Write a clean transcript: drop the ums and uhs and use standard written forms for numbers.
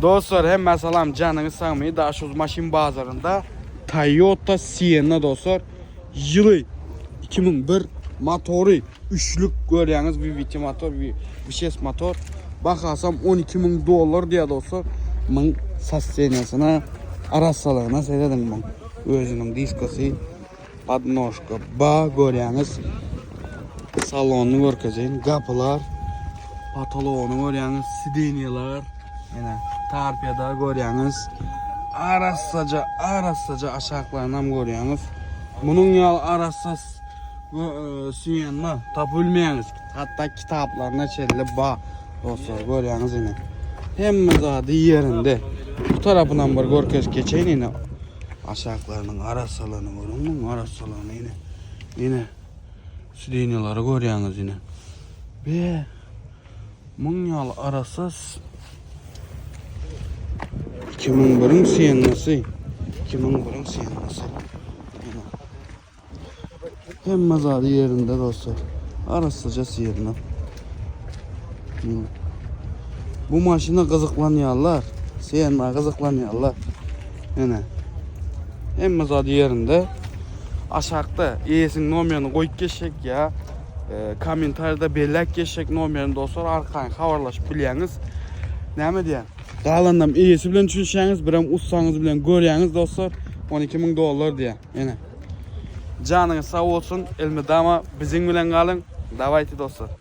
Dostlar hemmä salam janyňyz sagmy Daşoguz maşyn bazarynda Toyota Sienna dostlar ýyly 2001 motory üçlük görýäňiz VVT motor V6 motor bahasam 12000 dollar diýýär dostlar muň sostenýasyna arassalygyna serediň muň özüniň diskasy podnožka ba görýäňiz salonyny görkezeýin gapylar patologyny görýäňiz sidenýalar ene tarpeda görýäňiz arassaja arassaja aşaklarynam görýäňiz munuň ýaly arassa e, sienna tapyp bilmeýäňiz hatda kitaplaryna çenli ba dostlar görýäňiz ine hemme zady ýerinde bu tarapynam bir görkezip geçeýin ine Aşaklarynyň arassalygyny görüň, muň arassalygyny ine. Ine. Sidenýalary görýäňiz ine. Be. Muň ýaly arassa 2001-iň Siennasy. 2001-iň Siennasy. Ine. Hemme zady ýerinde dostlar. Arassaja Sienna. Ine. Bu maşyna gyzyklanýarlar. Sienna gyzyklanýarlar. Ine. Hemme zady ýerinde. Aşakda eýesiniň nomerini goýup geçjek ýa e, kommentariýada belläp geçjek nomerini dostlar arkaýyn habarlaşyp bilýäňiz. Näme diýýän? Galanynam eýesi bilen düşünişýäňiz, birem ussaňyz bilen görýäňiz dostlar. 12 müň dollar diýýär. Ine. Janyňyz sag bolsun, elmydama biziň bilen galyň. Dawayte dostlar.